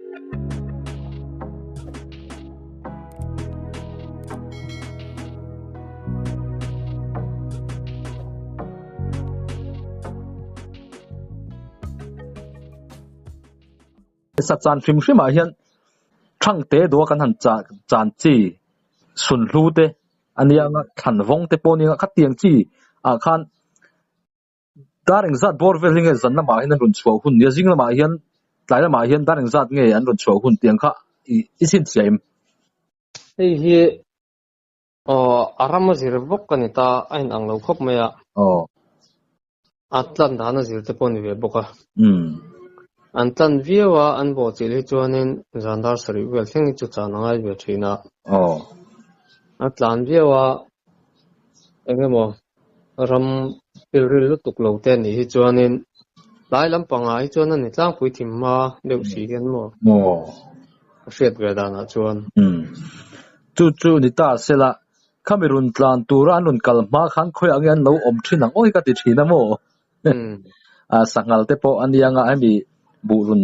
Sa chan hrim hrimah hian thangte dawh a kan han chah chan chi sunhlu te a nia anga thlan vawng te pawh a nia khatiang chi ah khan dar engzat bawr vel hi nge zan lamah hian an rawn chhuah hun nia zing lamah hian tlai lamah hian dar engzat nge an rawn chhuah hun tih ang kha ih i chhinchhiah em? Hei hi aw a ram a zir bawk a ni ta a inang lo khawp mai a. Aw. A tlan dan a zir te pawh a ni ve bawk a. Umm. An tlan viau a an bawhchilh hi chuanin zan dar sarih vel thleng hi chu chan a ngai ve thin a. Aw. A tlan viau a eng emaw ram pilril lutuk lo te anih hi chuanin tlai lampangah hi chuan a ni tlangpui thim hma deuh si hian maw? Aw. Ka hriat ve danah chuan. Umm. Chu chu ni ta sela khami rawn tlan tura an rawn kal hma khan khawiah nge an lo awm thin ang awi ka ti thin a maw? A sanghal te pawh a nia nga hemi buh rawn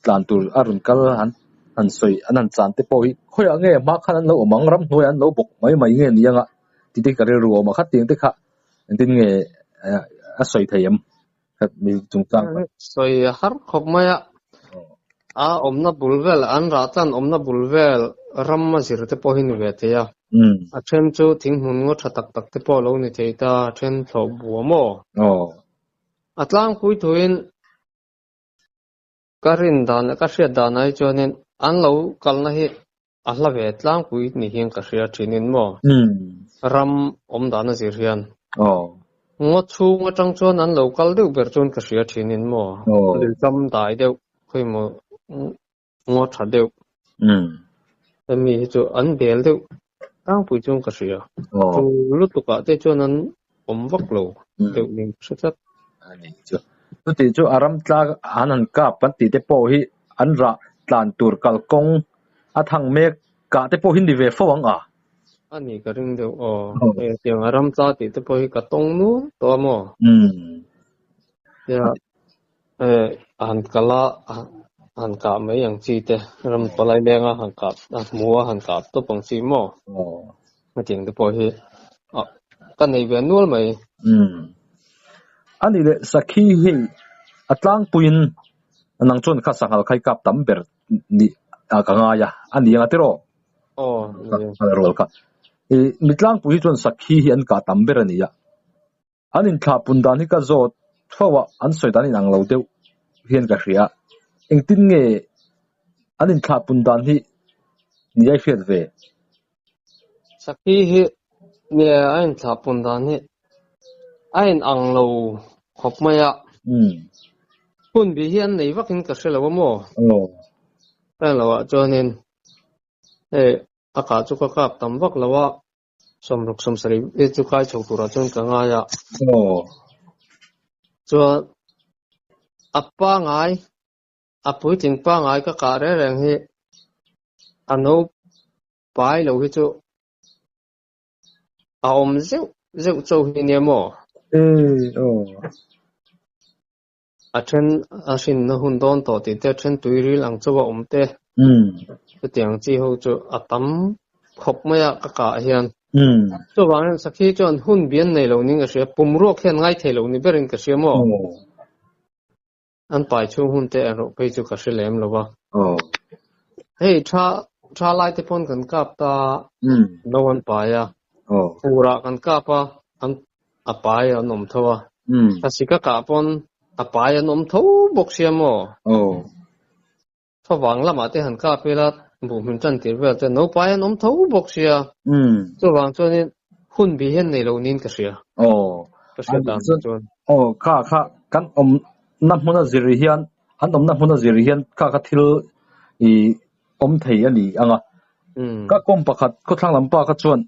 tlan tur a rawn kal han han sawi an han chan te pawh hi khawiah nge hma khan an lo awm ang ramhnuaiah an lo bawk mai mai nge nia nga tih te ka rilru a awm a khatiang te kha engtin nge a sawi thei em mi chungchang kha. Sawi a har khawp mai a, a awmna bul vel an rah tlan awmna bul vel ram a zir te pawh hi ni ve thei a, a then chu thinghmun ngaw tha tak tak te pawh a lo ni thei ta, a then thlawh bua maw? A tlangpui thuin ka rin dan leh ka hriat danah hi chuanin an lo kalna hi A hla ve tlangpui ni hian ka hria thinin maw? Ram awm dan a zir hian. Ngaw chhung atang chuan an lo kal deuh ber chuan ka hria thinin maw? Lui kam dai deuh, khawimaw ngaw tha deuh. Hemi hi chu an bel deuh tlangpui chuan ka hria. Chu lutukah te chuan an awm vak lo deuh ning ka hre tlat. Chuti chu a ram tlang an han kap kan tih te pawh hi an rah tlan tur kalkawng A thang mek kah te pawh hi ni ve fo ang a? A ni ka ring deuh aw. Hei tiang a ram tla tih te pawh hi ka tawng nual tawh a maw? Tia hei a han kal a, a han kah mai ang chi te, ram palai leng a han kah, a hmu a han kah tawp ang chi maw? Hetiang te pawh hi ka nei ve nual mai. A nih leh sakhi hi a tlangpuiin nang chuan kha sanghal khai kap tam ber ni ka ngai a, a ni ang a tiraw? Aw, ni. Ka rual kha. I mi tlangpui hi chuan sakhi hi an kah tam ber a ni a. An inthlah pun dan hi ka zawt fo a, an sawi dan inang lo deuh hian ka hria. Engtin nge an inthlah pun dan hi ni a i hriat ve? Sakhi hi nge a inthlah pun dan hi a inang lo khawp mai a. Hun bih hi an nei vakin ka hre lo a maw? Ka en loh ah chuanin hei a kah chu ka kap tam vak lo a, sawmruk sawmsarih hi chu kai chho turah chuan ka ngai a. Chuan a pangai a puitling pangai ka kah reng reng hi a no pai lo hi chu a awm zeuh zeuh chauh hi nia maw? A then a hrinna hun dawn tawh tih te, a then tuiril ang chauh a awm te, chutiang chi ho chu a tam khawp mai a ka kah hian. Chuvangin sakhi chuan hun bian nei lo niin ka hria, pumruak hian ngaithei lo ni berin ka hria maw? An pai chhung hun te erawh phei chu ka hre lem lo a. Hei tha tha lai te pawn kan kap ta no an pai a. Furah kan kap a an a pai an awm tho a. Thlasik a kah pawn a pai an awm tho bawk sia maw? Thawvang lamah te han kap ila buhhmun tan tir vel te no pai an awm tho bawk sia. Chuvang chuanin hun bi hian nei lo niin ka hria. Ka hriat dan chuan. Aw kha kha kan awmna hmuna zir hian an awmna hmuna zir hian kha kha thil i awm thei a ni ang a. Ka kawm pakhat khawthlang lam pa kha chuan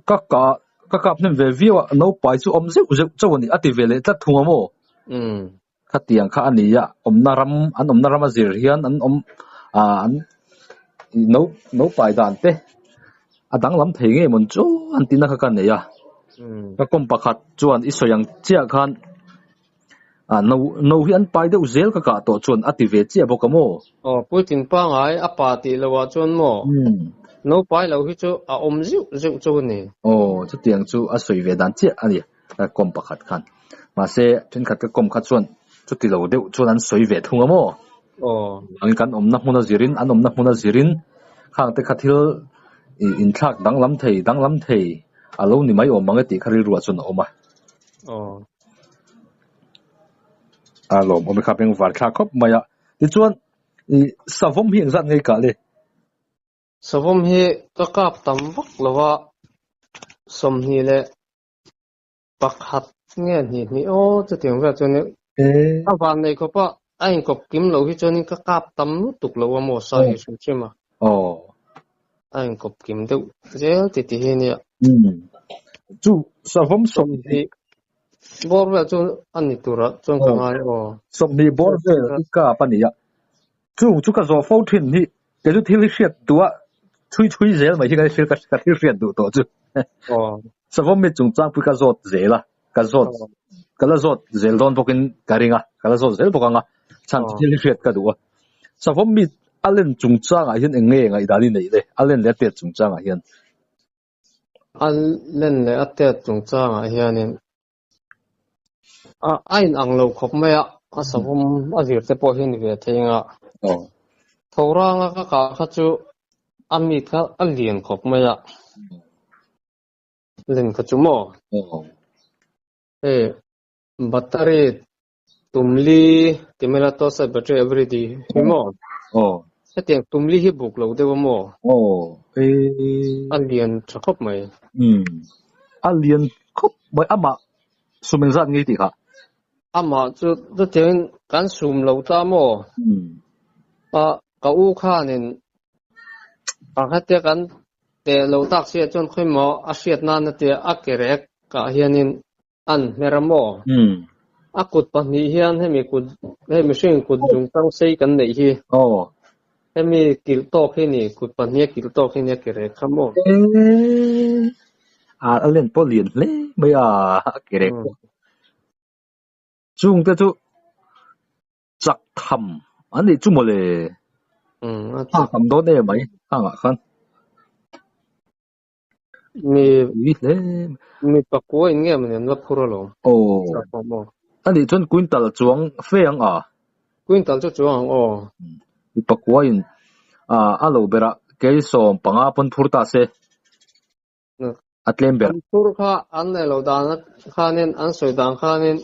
ka ka ka kap hnem ve viau a no pai chu awm zeuh zeuh chauh a ni a ti ve leh tlat thung a maw? Khatiang kha a ni a, awmna ram, an awmna rama zir hian an awm ah an no no pai dan te a danglam thei ngei mawn chu an tihna kha ka nei a. Ka kawm pakhat chuan i sawi ang chiah khan A no no hi an pai deuh zel ka kah tawh chuan a ti ve chiah bawk a maw? Aw, puitling pangai a pa tih loh ah chuan maw? No pai lo hi chu a awm zeuh zeuh chu a ni. Aw, chutiang chu a sawi ve dan chiah a ni ka kawm pakhat khan. Mahse, thenkhat ka kawm kha chuan chuti lo deuh chuan an sawi ve thung a maw? Aw. Ang kan awmna hmun a zirin, an awmna hmun a zirin khang te kha thil inthlak danglam thei danglam thei a lo ni mai awm ang e tih kha rilruah chuan a awm a. Aw. A lawmawm i kha bengvar thlak khawp mai a. Tichuan, i savawm hi engzat nge i kah le? Savawm hi ka kap tam vak lo a, 21 nge hnih hnih aw chutiang vel chuan a van nei khawp a, a inkawp kim lo hi chuanin ka kap tam lutuk lo a maw sa hi hrim hrim a. Aw. A inkawp kim deuh zel ti ti hi nia. Chu savawm 20 bawr vel chu a ni turah chuan ka ngai aw. 20 bawr vel i kap a ni a. Chung chu ka zawh fo thin hi kei chu thil hi hriat duh a chhui chhui zel mai hi ka thil ka thil hriat duh tawh chu. Aw. Savawm mi chungchang pui ka zawt zel a, ka zawt ka la zawt zel dawn bawkin ka ring a, ka la zawt zel bawk ang a, chhan chu thil hi hriat ka duh a. Savawm mi a len chungchangah hian eng nge ngaihdan i neih le? A len leh a tet chungchangah hian. A len leh a tet chungchangah hianin a inang lo khawp mai a, a savawm a zir te pawh hi a ni ve thei ang a. Tho ranga ka kah kha chu a mit kha a lian khawp mai a. Len kha chu maw? Hei battery tumli ti mai la tawh side battery everyday hi maw? Hetiang tumli hi buk lo deuh a maw? A lian tha khawp mai. A lian khawp mai amah sum engzat nge i tih kha? Amah chu chutiangin kan sum lo ta maw? A ka u khanin a hetia kan teh lo tak si ah chuan khawimaw a hriat nana tia a ke rek ah hianin an hmer a maw? A kut pahnih hian hemi kut hei mihring kut zungtang sei kan neih hi hemi kilh tawk hi ni kut pahnih a kilh tawk hi nia ke rek kha maw? A len pawh lian hle mai a a ke rek pawh. Chungte chu chak tham an nih chu mawle. A tam dawn em mai hangah khan. Mi hle mi pakua in nge mawni an la phur alawm. Aw. A nih chuan quintal chuang fe ang a. Quintal chu chuang ang aw. Mi pakua in a lo berah kei 15 pawn phur ta se. A tlem ber. An phur kha an nei lo dan khanin an sawi dan khanin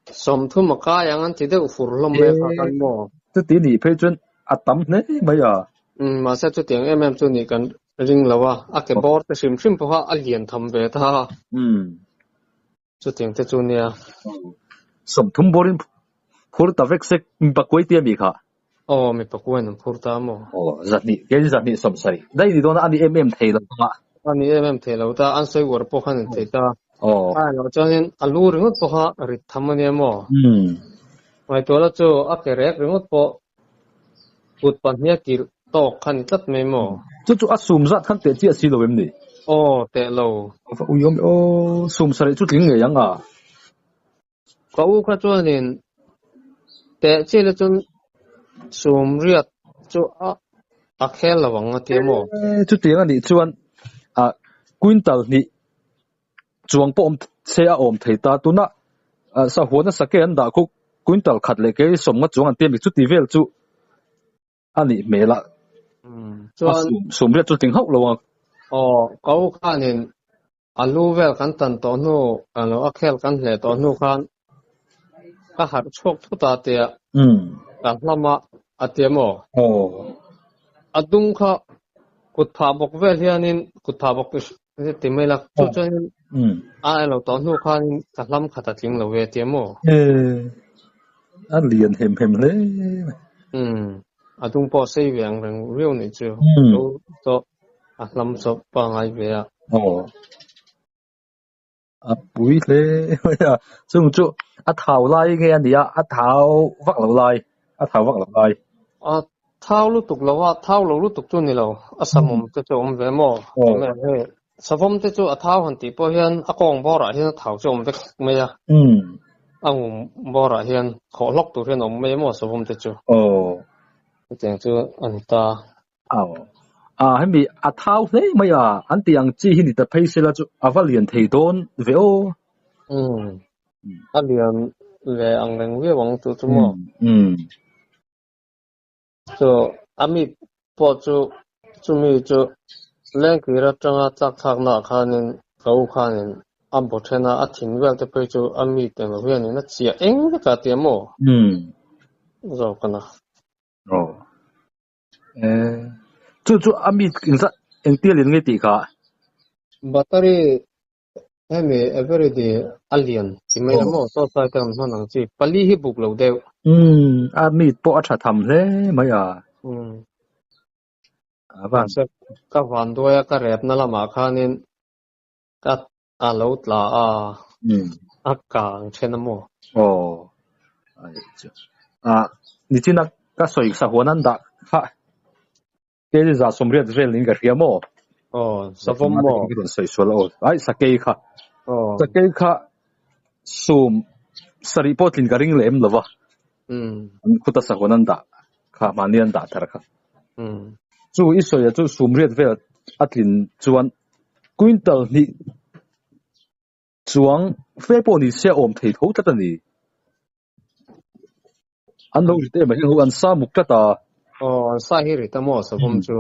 30 a kai ang an ti deuh fur hlawm mai kha kan maw. Chuti nih phei chuan a tam hle mai a. Umm mahse chutiang em em chu nih kan ring lo a, a ke bawr te hrim hrim pawh kha a lian tham ve ta. Umm. Chutiang te chu nia. 30 bawrin phur ta vek se mipa kuai tia mi kha. Aw mipa kuaiin an phur ta maw? Aw zahnih kei zahnih 70 daih ni dawn a ani em em thei lo ta. Ani em em thei lo ta an sawi uar pawh khan an thei ta. Aw. A lo chuanin a lu ringawt pawh kha rit tham ania maw? Umm. Ngaihtuah la chu a ke rek ringawt pawh kut pahnih a kilh tawk kha ni tlat mai maw? Chu chu a sum zat khan teh chiah si lo em ni? Aw, teh lo. Va ui awm e aw, sum sarih chu tling ngei ang a. Ka u kha chuanin teh chiah la chuan sum riat chu a a khel lo ang a tia maw? Chutiang a nih chuan a quintal hnih chuang pawh awm se a awm thei ta. Tuna sahuana sake an dah khu quintal khat leh kei 50 chuang an ti a mi chuti vel chu a nih hmel a. Chuan sum riat chu tling hauh lo ang. Aw, ka u khanin a lu vel kan tan tawh hnu, kan lo a khel kan hleh tawh hnu khan ka harh chhuak thut a tia ka hlam a a tia maw? Aw. A dung kha kut phah bawk vel hianin kut phah bawk ti mai la chu chuanin a elo tawh hnu khanin ka hlam khat a tling lo ve tia maw? A lian hem hem hle mai. A dung pawh sei ve ang reng viau nih chu. Chu a hlam chawp pangai ve a. Aw. A pui hle mai a, chung chu a thau lai nge a nia, a thau vak lo lai, a thau vak lo lai. A thau lutuk lo a, thau lo lutuk chu ni lo, a samawm te chu a awm ve maw? Hei savawm te chu a thau han tih pawh hian a kawng bawrah hian a thau chu a awm vek mai a. A ngum bawrah hian khawh hlawk tur hian a awm mai emaw savawm te chu. Aw. Chutiang chu a ni ta. Aw. A hemi a thau hle mai a, an tih ang chi hi ni ta phei sela chu a va lian thei dawn ve aw. Umm. A lian ve ang reng viau ang chu chu maw. Umm. Chu a mi pawh chu chumi chu lengkir atanga tlak thlakna ah khanin ka u khanin a bu then a, a thin vel te phei chu a mi teng lo hianin a chiah eng vek a tia maw? Zawk a na. Aw. Eh, chu chu a mi engzat engtia lian nge tih kha? Battery Hemi Eveready a lian ti mai la maw saw sai te an hman ang chi pali hi buk lo deuh. Umm a meat pawh a tha tham hle mai a. Umm. A van. Mahse ka van duai a ka rep na lamah khanin ka a lo tla a. Umm. A kang then a maw. Aw. Ai chu. A nichina ka sawi sahuan an dah kha. Kei 180 vel niin ka hria maw? Aw, savawm maw? Ka rawn sawi sual aw. Ai, sakei kha. Aw. Sakei kha sum sarih pawh tlin ka ring leh em lo va. Umm. An khuta sahuan an dah kha, mahni an dah thar kha. Umm. Chu i sawi ah chu sum riat vel a tlin chuan quintal hnih chuang fe pawh ni se a awm thei tho tlat a ni. An lo rit em a hi an sa muk tlat a. Aw an sa hi rit a maw savawm chu.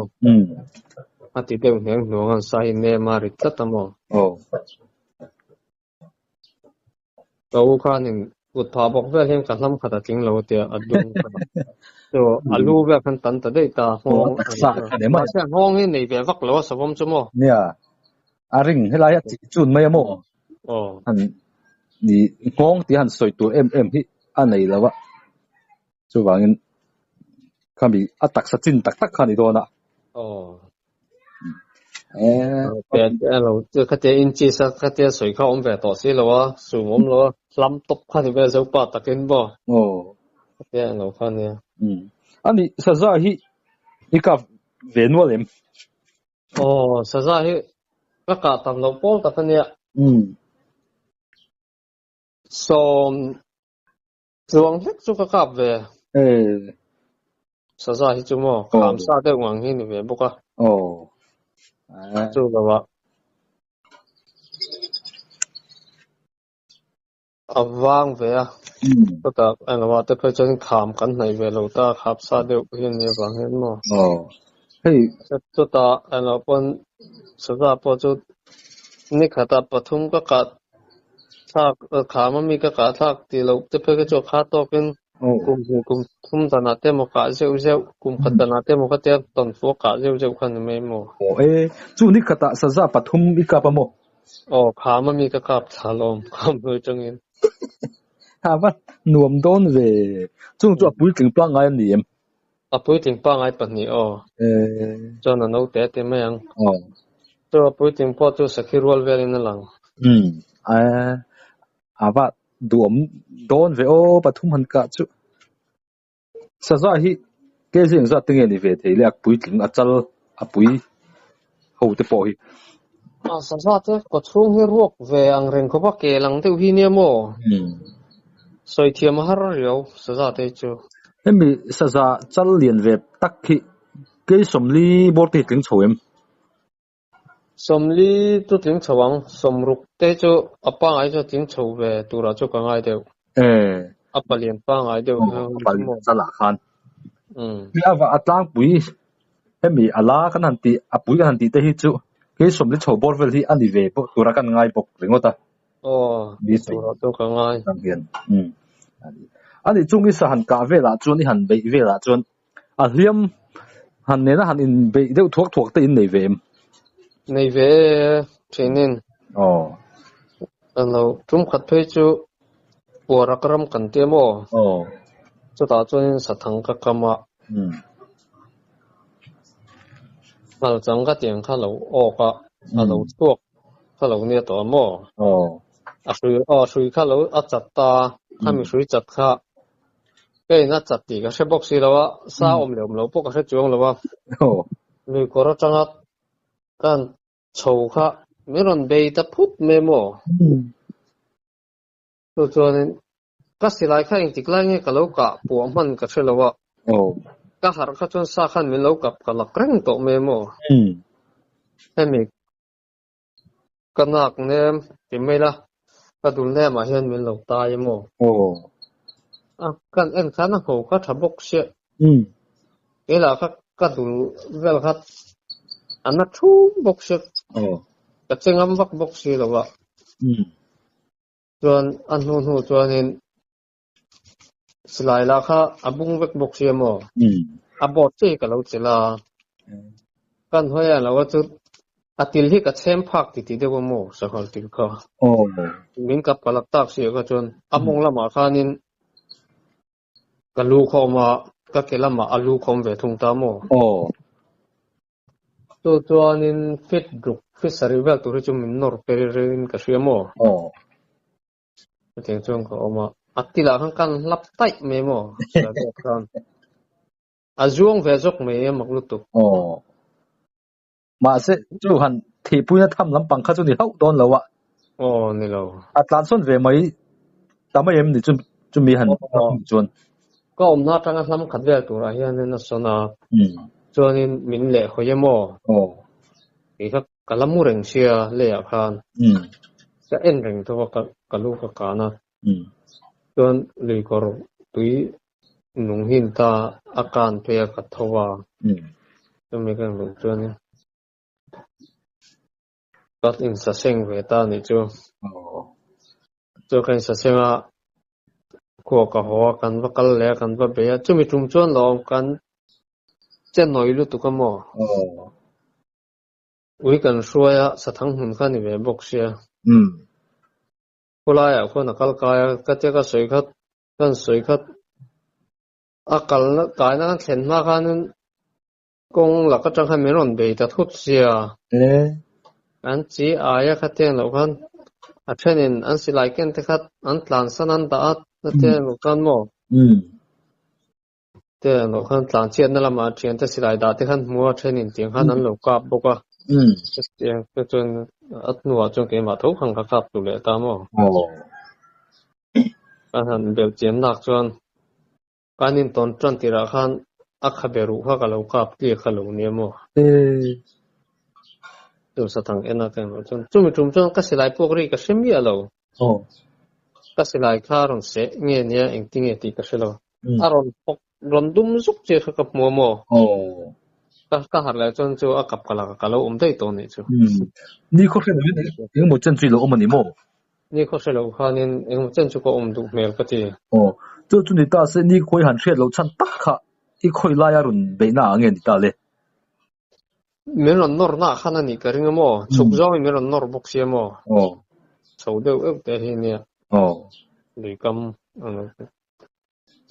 A ti deuh hneng hnuang an sa hi nem a rit tlat a maw. Aw. Ka u khanin kut phah bawk vel hian ka hlam khat a tling lo tia a dum kha. Chu a lu vel khan tan ta daih ta nghawng. Mahse a nghawng hi nei ve vak lo a savawm chu maw. Nia a ring helai a chi chun mai a maw. Aw. Han ni nghawng tih han sawi tur em em hi a nei lo a, chuvangin khami a taksa chin tak tak kha a ni dawn a. Aw. Eh. Te te lo te khatia inches a khatia sawi kha awm ve tawh si lo a, sum awm lo a, hlam tawp kha ni ve zo pa takin maw. Aw. Khatia lo kha nia. Um. Ani saza hi i kap ve nual em? Aw, saza hi ka kah tam loh pawl tak a nia. Umm. Sawm chuang hlek chu ka kap ve. Eh. Saza hi chu maw, kham sa deuh ngang hi ni ve bawk a. Aw. Chu lo ah. A vang ve a, chutah englo te phei chuan kham kan hnaih ve lo ta, khap sa deuh hi a nih avang hian maw. Aw, hei. Chutah englo pawn saza pawh chu ni khatah pathum ka kah thlak, kham ami ka kah thlak tih loh te phei kha chu a kha tawkin kum hnih kum thum danah te emaw kah zeuh zeuh, kum khat danah te emaw khatia tawnfua kah zeuh zeuh kha a ni mai maw. Aw e, chu ni khatah saza pathum i kap a maw? Aw, kham ami ka kap thla lawm, kham hnuai tangin. Ha va nuam dawn ve. Chung chu a puitling pangngai a ni em? A puitling pangngai pahnih aw. Chuan a naute a ti mai ang. Aw. Chu a puitling pawh chu sakhi rual velin a lang. Umm, a va duhawm dawn ve aw, pathum han kah chu. Saza hi kg engzat te nge ni ve thei le a puitling a chal a pui ho te pawh hi. A saza te kaw chhung hi ruak ve ang reng khawp a kel ang deuh hi nia maw? Sawi thiam a har riau saza te hi chu. Hemi saza chal lian ve tak hi kei 40 bawr te hi tling chho em? 40 chu tling chho ang, sawmruk te chu a pangngai chu a tling chho ve turah chu ka ngai deuh. Eh. A palian pangngai deuh hian a palian chalah khan. Umm. Ava a tlangpui hemi a la kan han tih a pui kan han tih te hi chu kei 40 chho bawr vel hi a ni ve pawh tura kan ngai bawk ringawt a. Aw, ni turah chu ka ngai. Hian. Umm. Ani chung i sa han kah velah chuan i han beih velah chuan A hliam han nena han inbeih deuh thuak thuak te in nei ve em? Nei ve e, ṭhinin. Aw. Ka lo tum khat phei chu Puarak ram kan tia maw? Aw. Chutah chuanin sathang ka kam a. Umm. Nghalchang ka tiang kha lo awk a, a lo chhuak kha lo nia tawh a maw? Aw. A hrui, aw hrui kha lo a chat ta a, khami hrui chat kha Ka in a chat tih ka hre bawk si lo a, sa awm leh awm lo pawh ka hre chuang lo a. Lui kawr atanga ka han chho kha min rawn bei ta phut mai maw? Chu chuanin Ka silai kha engtik lai nge ka lo kah puah hman ka hre lo a. Ka harh kha chuan sa khan min lo kap ka lak reng tawh mai maw? Hemi ka nak nem ti mai la, ka dul nemah hian min lo tai a maw? A kan en khan a ho kha tha bawk sia. Keilah kha ka dul vel kha a na thum bawk sia. Ka che ngam vak bawk si lo a. Chuan a hnu hnu chuanin silai lah kha a bung vek bawk sia maw? A board che hi ka lo chelh a. Kan hawi a lo a chu a til hi ka chhem phak ti ti deuh a maw sanghal til kha. Min kap ka lak tak sia kha chuan a mawng lamah khanin ka lu kha awm a, ka ke lamah a lu kha awm ve thung ta maw? Chu chuanin fit ruk fit sarih vel tur hi chu min nawr per in ka hria maw? Chutiang chuan ka awm a, a tilah khan kan hlap taih mai maw? Silai khan a zuang ve zawk mai a mak lutuk. Aw. Mahse chu han thihpuina tham lampang kha chu ni hauh dawn lo a. Aw ni lo. A tlansawn ve mai ta mai em ni chu chumi han chuan. Ka awmna atanga hlam khat vel turah hianin a sawn a, chuanin min leh hawi em aw? Kei kha ka la mu reng sia leiah khan ka en reng tho a, ka lu ka kan a, chuan luikawr tui nung hin ta a kan phei a ka tho a, chumi ka en chuanin ka insaseng ve ta a nih chu. Chu ka insaseng a, khua ka haw a, kan va kal leh a, kan va bei a, chumi tum chuan lo awm kan che nawi lutuk a maw? Ui kan hruai a, sathang hmun kha a ni ve bawk sia. Khawlaiah khuan a kal kai a, ka tia ka sawi khat, kan sawi khat, a kalna kaina kan thlen hma khanin kawng lak atang khan min rawn bei ta thut sia. An chi aia kha tiang loh khan a thenin an silai ken te kha an tlansan an dah a, a tiang loh khan maw? Te an loh khan tlan chhiatna lamah thiante silai dah te khan hmu a thenin tiang khan an lo kap bawk a. Chutiang te chuan a hnuah chuan keimah tho khan ka kap duh leh ta maw? Kan han belh chian nak chuan kan intawn tan tirah khan a khabe ruh kha ka lo kap tliak kha lo nia maw? Chu sathang en a ka englo chuan chumi tum chuan ka silai puak ri ka hre miah lo. Ka silai kha a rawn seh nge nia engtinge tih ka hre lo. A rawn phawk rawn dum zuk che kha ka hmu a maw? Ka ka harh leh chuan chu a kap ka lakah ka lo awm daih tawh anih chu. Ni khaw hre loin engemaw chen chu i lo awm a ni maw? Ni khaw hre lo khanin engemaw chen chu ka awm duh hmel ka ti. Aw, chu chu ni ta se ni khawi han hriat loh chhan tak kha i khawi laia rawn beihna ah nge ni ta le? Min rawn nawr nah khan a nih ka ring a maw? Chhuk zawngin min rawn nawr bawk sia maw? Chho deuh euh te hi nia. Luikam ang lo te.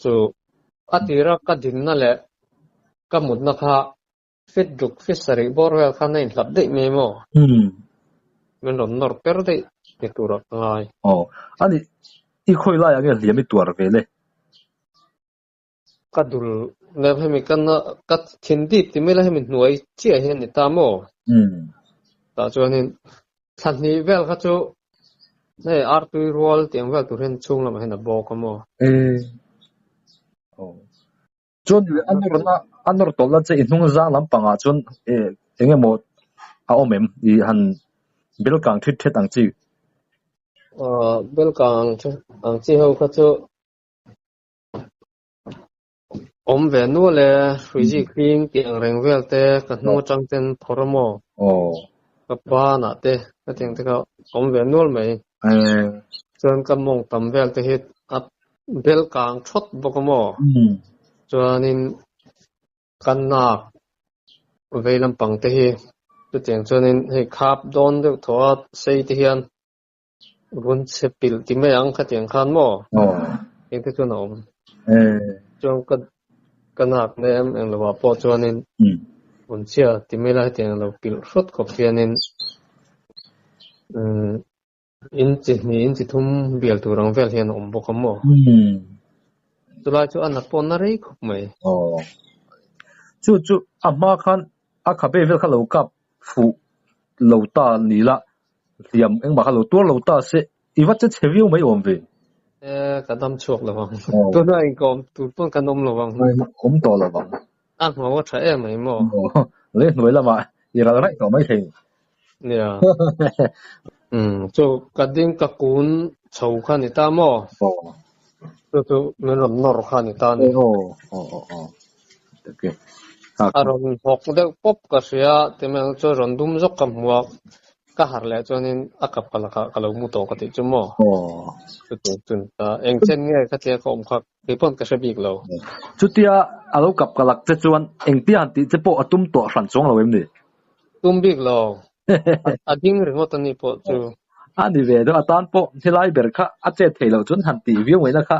Chu a tira ka dinna leh ka mutna kha fit ruk fit sarih bawr vel khan a inhlap daih mai maw? Min rawn nawr per daih ni turah ka ngai. Aw, a nih i khawi laiah nge hliam i tuar ve le? Ka dul leh hemi ka na ka thin dip ti mai la hemi hnuai chiah hian ni ta maw? Tah chuanin thla hnih vel kha chu hei artui rual tiang vel tur hian chhung lamah hian a bawk a maw? Chuan a nawrna a nawr tawlh na che i hnung zang lampangah chuan eng emaw a awm em? I han bel kang thit thet ang chi. Bel kang ang chi ho kha chu Awm ve nual e, hruizik hling tih ang reng vel te ka hnung atang ten phawrh a maw? Ka banah te ka tih ang te kha awm ve nual mai. Chuan ka mawng tam vel te hi a bel kang thawt bawk a maw? Chuanin ka nak vei lampang te hi chutiang chuanin hei khap dawn deuh thaw a sei te hian Vun chhe pilh ti mai ang khatiang khan maw? Engte chuan a awm. Chuan ka ka nak na em eng lovah pawh chuanin vun chhia ti mai la hetiang lo pilh hrawt khawp hianin in chi hnih in chi thum bial tur ang vel hian a awm bawk a maw? Chulai chu a nat pawh na rei khawp mai. Chu chu a hma khan a khabe vel kha lo kap fuh lo ta ni la, hliam engmah kha lo tuar lo ta se, i va che chhe viau mai awm ve. E ka dam chhuak lo ang. Tuna inkawm tur pawn kan awm lo ang. Awm tawh lo ang. A ngho a tha em mai maw? Lei hnuai lamah i ral raih tawh mai thei. Nia. Umm chu ka ding ka kun chho kha ni ta maw? Aw. Chu chu min rawn nawr kha ni ta ni. Aw aw aw aw. Okay. A rawn hawk deuh pawp ka hria ti mai ang chu rawn dum zawk ka hmu a ka harh leh chuanin a kap ka lakah ka lo mu tawh ka tih chu maw? Aw. Chutiang chu ni ta. Eng chen nge khatia ka awm kha kei pawn ka hre bik lo. Chutia a lo kap ka lak che chuan engtia han tih che pawh a tum tawh hran chuang lo em ni? Tum bik lo. A ding ringawt a ni pawh chu. A ni ve deuh a tan pawh helai ber kha a chet theih loh chuan han tih viau ngaihna kha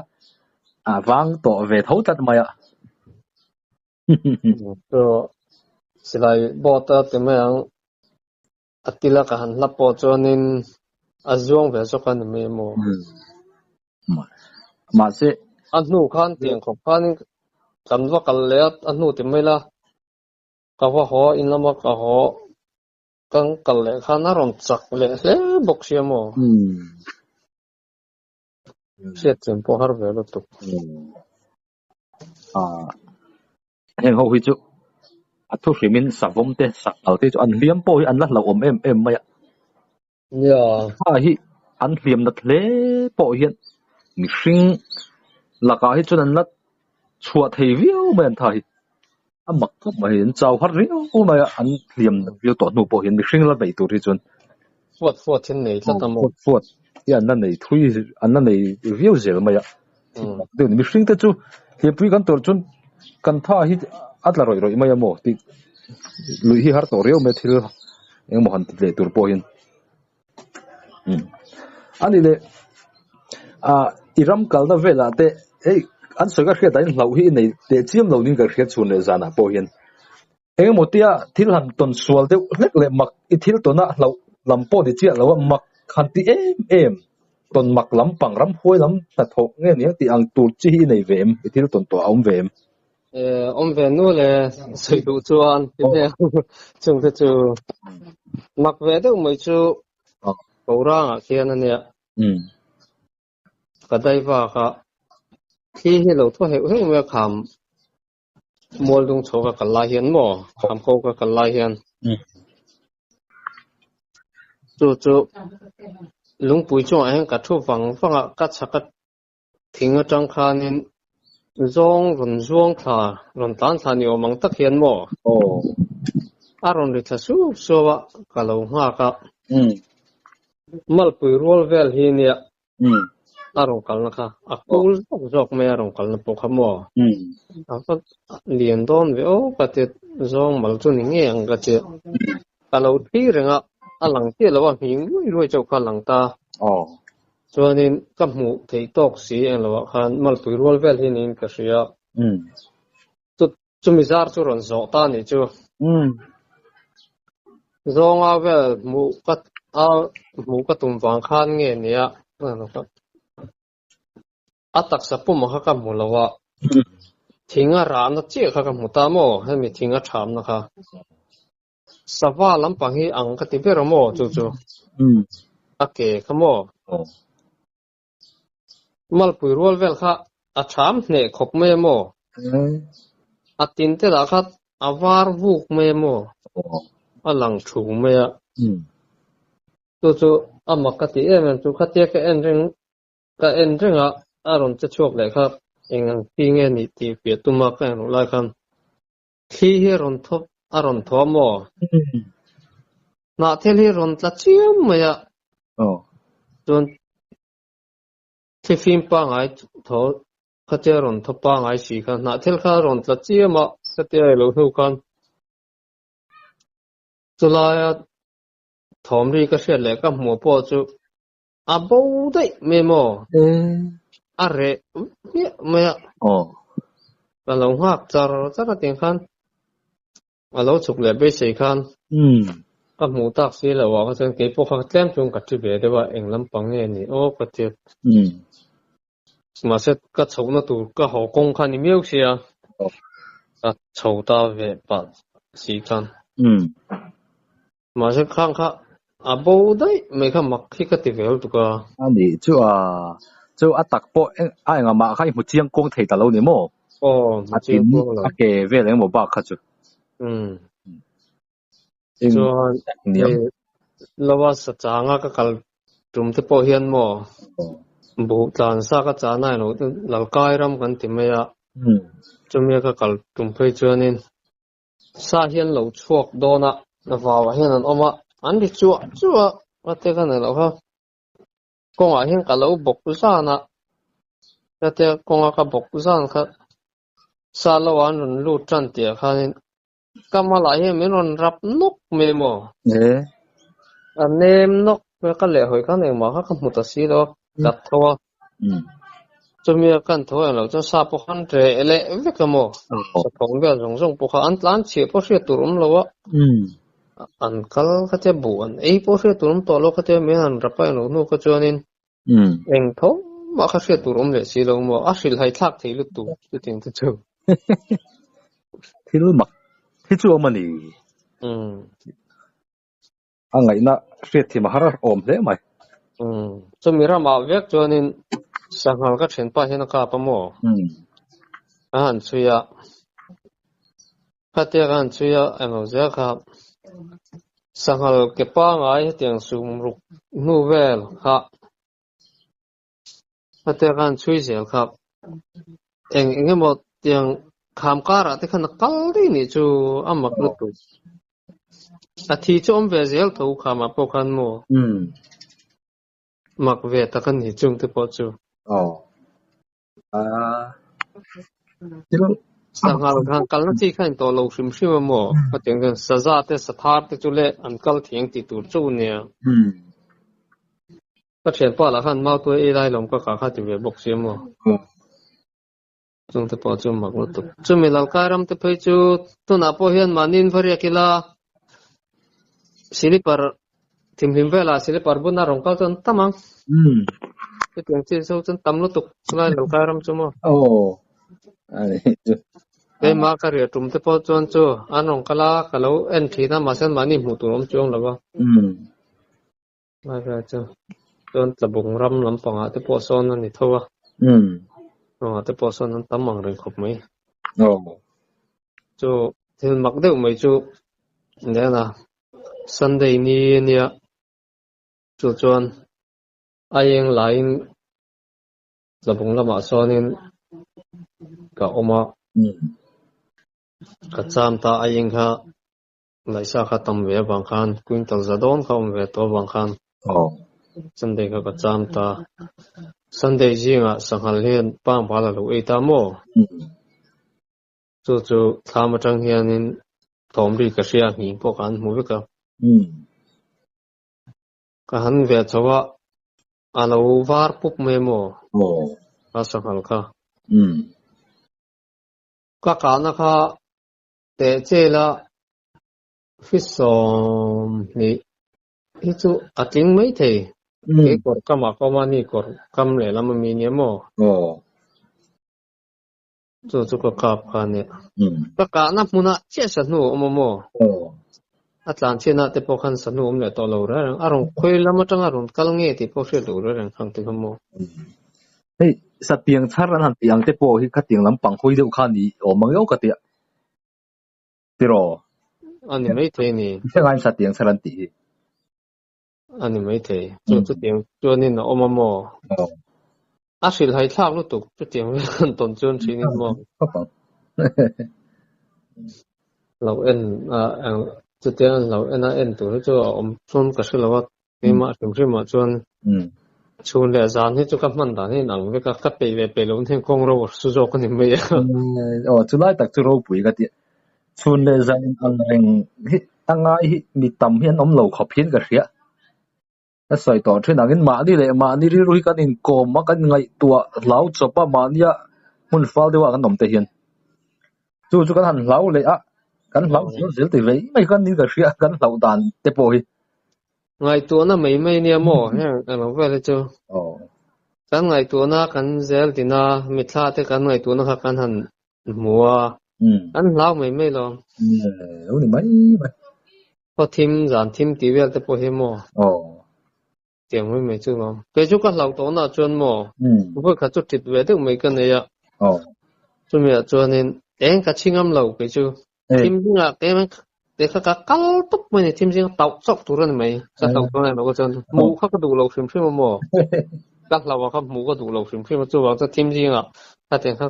a vang tawh ve tho tlat mai a. Chu silai boat a ti mai ang. A tila ka han hlap pawh chuanin a zuang ve zawk a ni mai maw? Mahse. A hnu khan tiang khawp khanin kan va kal leh a, a hnu ti mai la. Ka va haw in lama ka haw kan kal leh khan a rawn chak leh hle bawk sia maw? Hriat chian pawh har ve lutuk. Heng ho hi chu a thu hrimin savawm te saknal te chu an hliam pawh hi an la hlauhawm em em mai a. Nia. Kha hi an hliam nat hle pawh hian mihring lakah hi chuan an la chhuah thei viau mai an tha hi. A mak khawp mai an chau har riau mai a, an hliam nat viau tawh hnu pawh hian mihring la beih tur hi chuan. Fuat fuat hi an nei tlat a maw? Fuat fuat hi an la nei thui an la nei viau zel mai a. Mihring te chu hliampui kan tawrh chuan kan tha hi a tla rawih rawih mai a maw tih luih hi har tawh riau mai thil engemaw han ti leh tur pawh hian. A nih leh ah i ram kalna velah te hei an sawi ka hriat dahin hlauh hi i nei teh chiam lo niin ka hriat chhun leh zanah pawh hian. Engemaw tia thil han tawn sual deuh hlek leh mak i thil tawn a hlauh lam pawh ni chiah lo a, mak han ti em em, tawn mak lam pang ram huai lam hnathawh nge ni ang tih ang tur chi hi i nei ve em? I thil tawn tawh a awm ve em? Awm ve nu le sawi duh chuan ti hle chung te chu mak ve deuh mai chu Korangah khian a nia. Ka dai vak a, thli hi lo thaw heuh heuh mai a kham. Mual dung chho ka kal lai hian maw kham ko ka kal lai hian chu chu lungpui chungah hian ka thu vang vang a ka chhak a thing atang khanin zawng rawn zuang thla rawn tlan thla ni awm ang tak hian maw a rawn ri thla sup sup a ka lo nghak a malpui rual vel hi nia A rawn kalna kha a kul zawk zawk mai a rawn kalna pawh kha maw? A va lian dawn ve aw ka ti zawng mal chu ni ngei ang ka ti. Ka lo thlir reng a, a lang chiah lo a, hming luai luai chauh kha a lang ta. Chuanin ka hmuh theih tawk si eng lohah khan malpui rual vel hi niin ka hria. Chumi zar chu rawn zawh ta a nih chu. Zawnga vel hmuh ka a hmuh ka tum vang khan nge nia a taksa puma kha ka hmu lo a, thing a rahna chiah kha ka hmu ta maw hemi thing a thamna kha. Sava lampang hi ang ka ti ber a maw chu chu a ke kha maw. Malpui rual vel kha a tham hneh khawp mai a maw? A tin te lah kha a var vuk mai a maw? A lang thu mai a. Chu chu a mak ka ti em em chu khatia ka en reng ka en reng a, a rawn che chhuak leh kha eng ang chi nge nih tih piah tum a ka en ruh lai khan thli hi a rawn thawp a rawn thaw a maw? Hnahthel hi a rawn tla chiam mai a. Chuan Thlifim pangai thaw khatia rawn thaw pangai si kha hnahthel kha a rawn tla chiam a, khatia i lo hnu khan chulaia thawm ri ka hriat leh ka hmuh pawh chu a bo daih mai maw? A reh hmiah mai a, ka lo nghak char char a tiang khan A lo chhuk leh beisei khan ka hmuh tak si lo ah kha chuan kei pawh kha tlem chuan ka thi ve deuh a, eng lampang nge ni aw ka ti. Mahse ka chhohna tur ka haw kawng kha ni miau sia, ka chho ta ve pah si khan. Mahse khang kha a bo daih mai kha mak hi ka ti ve lutuk a. A nih chu a. Chu a tak pawh a engah mah kha i hmu chiang kuang thei ta lo ni maw? Aw, hmu A chiang tin kuang lo. a ke vel engemaw bak kha chu. Umm. Eng Chuan niang. hei lova sa changa ka kal tum te pawh hian maw buh tlan sa ka chana ilo lalkai ram kan ti mai a. Chumi a ka kal tum phei chuanin sa hian lo chhuak dawn a, vauah hian an awm a, an ri chuah chuah a te ka nei loh kha. Kawngah hian ka lo bawk zan a, hetia kawnga ka bawk zan kha sa lo ah an rawn lut tan tih ah khanin ka hmalah hian min rawn rap nawk mai maw? A nem nawk mai a, ka lehhawi khan engmah kha ka hmu ta si lo a, ka tho a. Chumi a kan tho englo chuan sa pawh khan reh leh vek a maw? Sa thawm vel zawng zawng pawh kha an tlan chhiah pawh hriat tur awm lo a. An kal kha tia buh an ei pawh hriat tur awm tawh lo kha tia min han rap a englo hnu kha chuanin eng tho mah kha hriat tur awm leh si lo maw? A hrilhhai thlak thei lutuk chutiang te chu. Thil mak hi chu awm a ni. A ngaihna hriatthiam a har awm hle mai. Umm. Chumi ramah vek chuanin sanghal ka thianpa hian a kap a maw? A han chhui a. Khatia ka han chhui a, englo zel kha sanghal ke pangai hetiang sum ruk hnu vel kha khatia ka han chhui zel kha eng eng emaw tiang kham karah te khan a kal daih nih chu a mak lutuk. A thi chu awm ve zel tho khamah pawh khan maw? Mak ve tak a ni chung te pawh chu. Aw. Sanghal khan kalna chi kha in tawh lo hrim hrim a maw? Hetiang chuan saza te sathar te chu le an kal thiang tih tur chu nia. Ka thianpa lah khan mautuai ei lai lawm ka kah kha ti ve bawk si a maw? Chungte pawh chu mak lutuk. Chumi Lalkai ram te phei chu tunah pawh hian mahni in va riak ila silipar thimhlim velah silipar buna rawn kal chu an tam ang. Chutiang chi chu chuan tam lutuk chulai Lalkai ram chu maw. Aw ani chu. Keimah ka riah tum te pawh chuan chu an rawn kal a ka lo en thin a mahse mahni hmuh tur awm chuang lo va. Lai vel chu chuan tlabung ram lampangah te pawh sawn a ni tho a. Rawngah te pawh sawn an tam ang reng khawp mai. Chu thil mak deuh mai chu nen a Sunday ni a nia chu chuan a eng laiin tlabung lamah sawnin ka awm a. Ka cham ta a eng kha Laihsa kha tam ve avang khan quintal za dawn kha awm ve tawh avang khan Sunday kha ka cham ta. Sunday zingah sanghal hian pangbal a lo ei ta maw? Chu chu thlam atang hianin thawm ri ka hria nghing pawh ka han hmu vek a. Ka han ve chho a, a lo var pup mai maw? A sanghal kha. Ka kahna kha Teh chela hrisawm hnih hi chu a tling mai thei. Kei kawr kamah ka awm a, ni kawr kam lehlam a mi nia maw? Chu chu ka kap kha a nia. Ka kahna hmunah chiah sahnu a awm a maw? A tlan chhiatna te pawh khan sahnu awm leh tawh lo reng reng. A rawn khawi lam atanga rawn kal nge tih pawh hriat loh reng reng khang te kha maw? Hei, satiang chhar an han tih ang te pawh hi khatiang lampang hawi deuh kha ni awm ang eo ka tia. Tiraw? A ni maithei ni. I hre ngaiin satiang chhar an tih hi. A ni maithei. Chu chutiang chuanin a awm a maw? A hrilhhai thlak lutuk chutiang vel an tawn chuan thin in maw? Khawp ang. Lo en a chutiang an lo en a en tur hi chu a awm chuan ka hre lo a. Keimah hrim hrimah chuan chhun leh zan hi chu ka hman dan hi inang vek a, ka peih leh peih loh hnen kawng ro su zawk a ni mai a. Aw chulai tak chu ropui ka ti. Chhun leh zan inang reng hi a ngai hi mi tam hi an awm lo khawp hian ka hria. Ka sawi tawh thin angin mahni leh mahni rilru hi kan inkawm a, kan ngaihtuah hlau chawp a, mahnia hmun fal deuhah kan awm te hian. Chu chu kan han hlau leh a, kan hlau zel zel ti vei mai khan nin ka hria kan hlauh dan te pawh hi. Ngaihtuahna mai mai nia maw heng eng lo vel hi chu. Kan ngaihtuahna kan zel din a, mithla te kan ngaihtuahna kha kan han hmu a, kan hlau mai mai lo. Lo ni mai mai. Khaw thim, zan thim tih vel te pawh hi maw. Tiang mai mai chu lawm. Kei chu ka hlauh tawhna ah chuan maw vawi khat chu tit ve deuh mai ka nei a. Chumi ah chuanin eng ka chhi ngam lo kei chu. Thim zingah keimah te kha ka kal tawp mai ni thim zinga tauh chauh tur a ni mai. Ka hlauh tawh em lo chuan hmuh kha ka duh lo hrim hrim a maw. Ka hlauh a kha hmuh ka duh lo hrim hrim a chuvang chuan thim zingah khatiang kha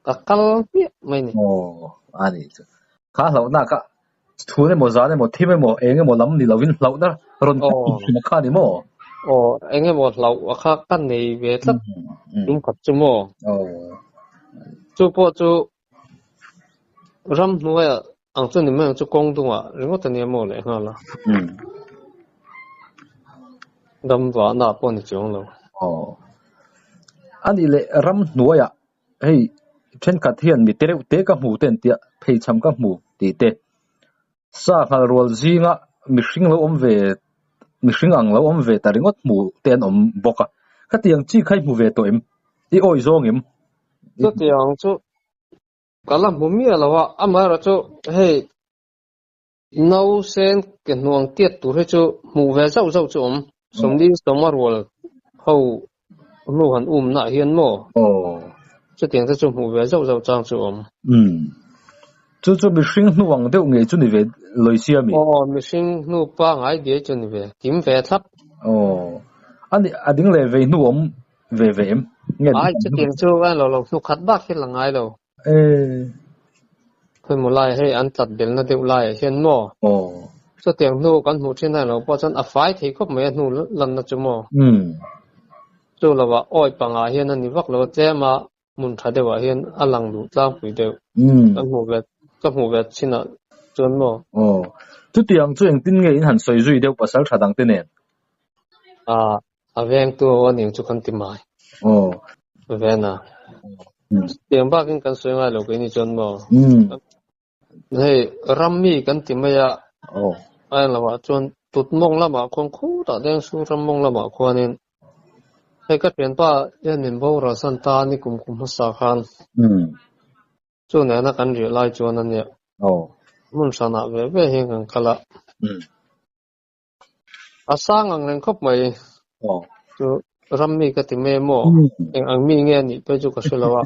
ka kal hmiah mai ni. Aw a ni chu. Kha hlauhna kha chhun emaw zan emaw thim emaw eng emaw lam ni lovin hlauhna rawn thin a kha ni maw? Aw eng emaw hlauh a kha ka nei ve tlat tum khat chu maw? Aw. Chu pawh chu ramhnuaiah ang chu ni mai ang chu kawng dungah ringawt a nia maw leh nghal a. Ram vahna pawh a ni chuang lo. Aw. A nih leh ramhnuaiah hei thenkhat hian mi te reuh te ka hmu te an tia pheichham ka hmu tih te sa nghal rual zinga mihring lo awm ve mihring ang lo awm ve ta ringawt hmu te an awm bawk a khatiang chi kha i hmu ve tawh em i awi zawng em? Chutiang chu ka la hmu miah lo a amaherawh chu hei nausen ke hnuang tiat tur hi chu hmuh ve zauh zauh chu awm sawmli sawma rual ho hnu han um nah hian maw chutiang te chu hmuh ve zauh zauh chang chu awm. Umm chu chu mihring hnu ang deuh ngei chu ni ve lawi sia mi? Aw mihring hnu pangai diai chu ni ve kim ve thlap. Aw a ni a ding leh vei hnu awm ve ve em? Ai chutiang chu a lo lo hnu khat bak hi la ngai lo. Khawimaw lai hei an tlat belna deuh laiah hian maw? Chutiang hnu kan hmuh thin a lo pawh chuan a fai thei khawp mai a hnu lanna chu maw? Chu lovah awi pangah hian a ni vak lo a tlem a, hmun tha deuhah hian a lang duh tlangpui deuh. Kan hmuh ve ka hmuh ve chinah chuan maw? Aw. Chutiang chu engtin nge in han sawi zui deuh pasal tha dangte nen? A vengtu a ning chu kan ti mai. Aw. Vena. Tiang bakin kan sawi ngai lo keini chuan maw. Hei ram mi kan ti mai a. Aw. A eng lamah chuan tut mawng lamah khuan khutah Dengsu ram mawng lamah khuanin hei ka thianpa hian min boral san ta a ni kum kum hmasa khan. Chu nena kan riah lai chuan a nia. Aw. Hmun hranah ve ve hian kan kal a. A sang ang reng khawp mai. Chu ram mi ka ti mai maw? Eng ang mi nge a nih pawh chu ka hre lo a.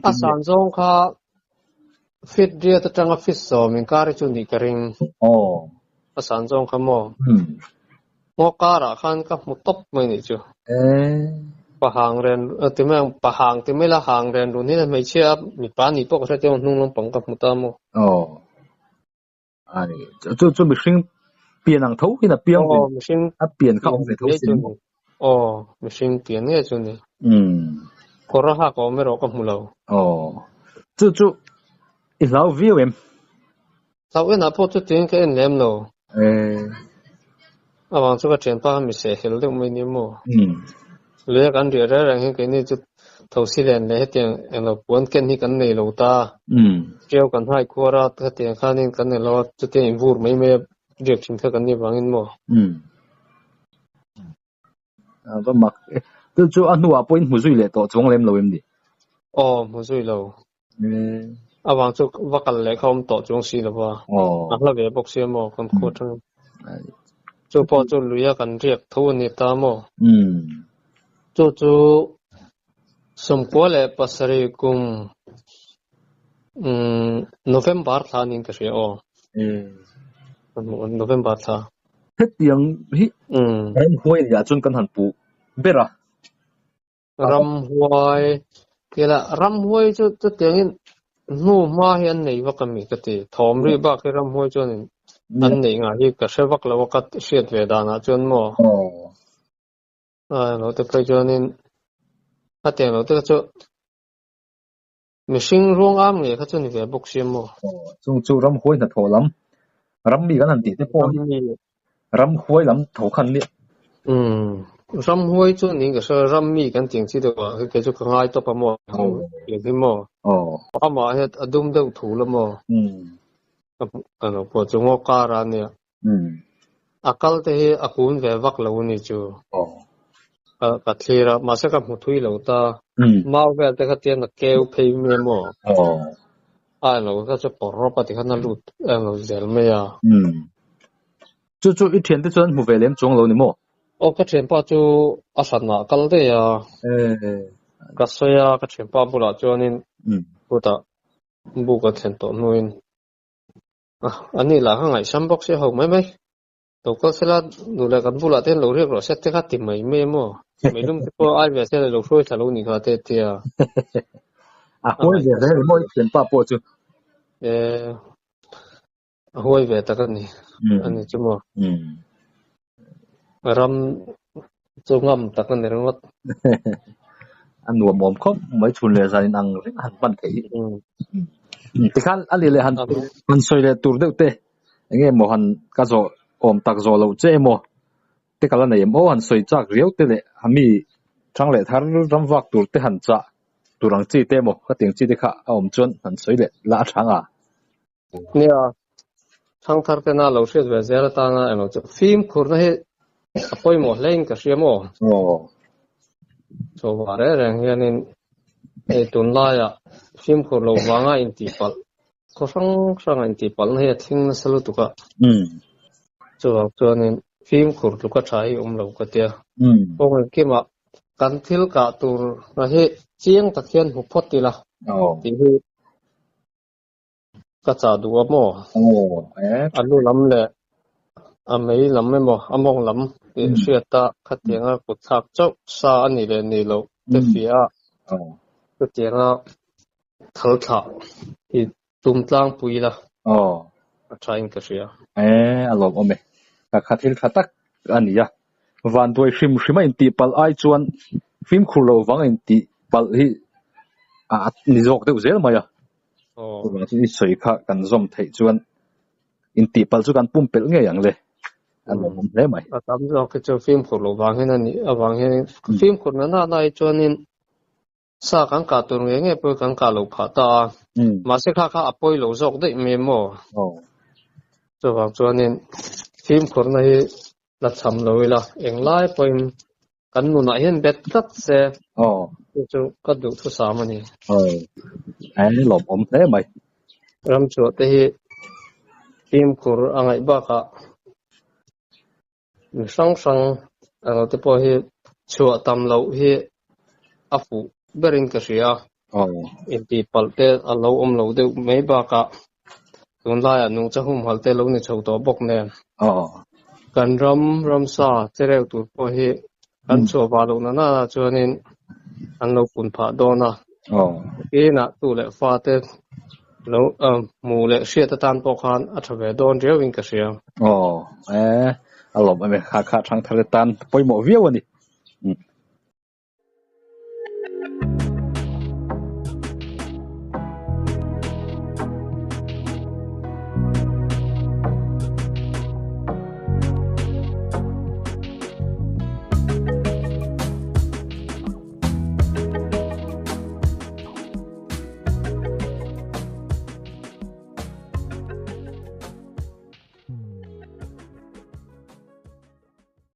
A san zawng kha feet riat atanga feet sawm inkar hi chu nih ka ring. A san zawng kha maw? Ngaw karah khan ka hmu tawp mai nih chu. Pahang ren ti mai ang pahang ti mai la hang ren run hi hmeichhia mipa nih pawh ka hre teuh hnung lampang ka hmu ta maw? A ni. Chu chu mihring pian ang tho hian a piang ve. Aw, mihring a pian kha awm ve tho si maw? Aw, mihring pian nge chu ni. Umm. Kawr a hak awm erawh ka hmu lo. Aw. Chu chu i hlau viau em? Hlau enah pawh chutiang ka en lem lo. Eh. Avang chu ka thianpa kha mi sehhel deuh mai ni maw? Umm. Luia kan riah reng reng hian keini chu thosi len leh hetiang englo puan ken hi kan nei lo ta. Ṭiau kan hai khuar a, hetiang khanin kan nei lo a, chutiang in vur mai mai a riak thin kha kan nih vangin maw? A va mak e. Chu chu a hnuah pawhin hmu zui leh tawh chuang lem lo em ni? Aw, hmu zui lo. Avang chu va kal leh kha awm tawh chuang si lo va. A hla ve bawk sia maw kan khuat atangin. Chu pawh chu luia kan riak tho a ni ta maw? Chu chu 97 kum November thla niin ka hria aw. November thla. Hetiang hi ramhuai nia chuan kan han puh ber a. Ramhuai tila ramhuai chu chutiangin hnu hma hi an nei vak a mi ka ti. Thawm rih bak hi ramhuai chuanin an neih ngah hi ka hre vak lo a ka hriat ve danah chuan maw. A lo te phei chuanin hetiang lo te kha chu mihring ruang am ngei kha chu ni ve bawk sia maw. Chung chu ramhuai hnathawh lam rammi kan han tih te pawh hi ramhuai lam tho khan nia. Umm ramhuai chu niin ka hria rammi kan tih ang chi deuh ah kei chu ka ngai tawp a maw tiang hi maw amah hian a dum deuh thu la maw ka lo pawh chu ngaw kar a nia a kal te hi a kun ve vak lo a ni chu ka thlir a mahse ka hmu thui lo ta mau vel te kha tian a keu phei mai maw a englo kha chu pawr rawp a ti khan a lut englo zel mai a. Chu chu i thiante chuan an hmu ve lem chuang lo ni maw? Aw ka thianpa chu a hranah a kal daih a. Ka sawi a, ka thianpa bulah chuanin kutah buk a thlen tawh hnuin a ni lah kha ngaihsam bawk sia ho mai mai. Lo kal sela duh leh kan bulah te hian lo riak rawh se te kha ti mai mai a maw? Meilum te pawh ai ve sela lo hruai thla lo ni kha te tia. A huai ve hle ni maw i thianpa pawh chu? Eh. A huai ve tak a ni. A ni chu maw? Ram chu ngam tak a ni ringawt. A nuam awm khawp mai chhun leh zan in ang reng a han hman theih hi. Tikhan a ni leh han han sawi leh tur deuh te eng nge maw han ka zawh awm tak zawh loh che emaw te ka la nei em aw han sawi chak riau te leh a mi thang leh thar ram vak tur te han chah tur ang chi te emaw ka tiang chi te kha a awm chuan han sawi leh la a tha nga. Nia, thangthar tena lo hriat ve zel atana englo chu fimkhurna hi a pawimawh hle in ka hria maw? Aw. Chawva reng reng hianin hei tunlaiah fimkhur lo vanga intihpalh, khaw hrang hranga intihpalhna hi a thleng nasa lutuk a. Chuvang chuanin fimkhur tluka tha hi awm lo ka tia. Kawng engkimah kan thil kah tur hi chiang tak hian hmu phawt ila tih hi Ka chah duh a maw? A lu lam leh a mei lam emaw a mawng lam tih hriat a khatianga kut thlak chauh sa a nih leh nih loh te fiah a chutianga thal thlah hi tum tlangpui la a tha in ka hria. E, a lawmawm e. Ka kha thil tha tak a ni a. Vanduai hrim hrim a intih palh ai chuan fimkhur lo vang a intih palh hi a ni zawk deuh zel mai a. Chuvang chu i sawi kha kan zawm theih chuan intih palh chu kan pumpelh ngei ang le. A lawmawm hle mai. A tam zawk hi chu fimkhur loh vang hian a nih avang hian fimkhur na na hi chuanin sa kan kah tur ngei ngei pawh kan kah loh phah ta a. Mahse kha kha a pawi lo zawk daih mai maw? Chuvang chuanin fimkhurna hi la cham lo ila englai pawhin Kan nunah hian bet tlat se chu chu ka duh thusam a ni. Aw, a lawmawm hle mai. Ramchhuah te hi fimkhur a ngaih bakah mi hrang hrang alo te pawh hi chhuah tam loh hi a fuh berin ka hria. Intihpalh te a lo awm lo deuh mai bakah tunlaiah nungcha humhalh te lo ni chho tawh bawk nen. Kan ram ramsa chereu tur pawh hi kan chhuah vah loh na nana chuanin an lo pun phah dawn a. Inah tu leh fa te lo hmuh leh hriat atan pawh khan a tha ve dawn riauin ka hria. Aw, e, a lawm em e, kha kha thangthar te tan pawimawh viau a ni.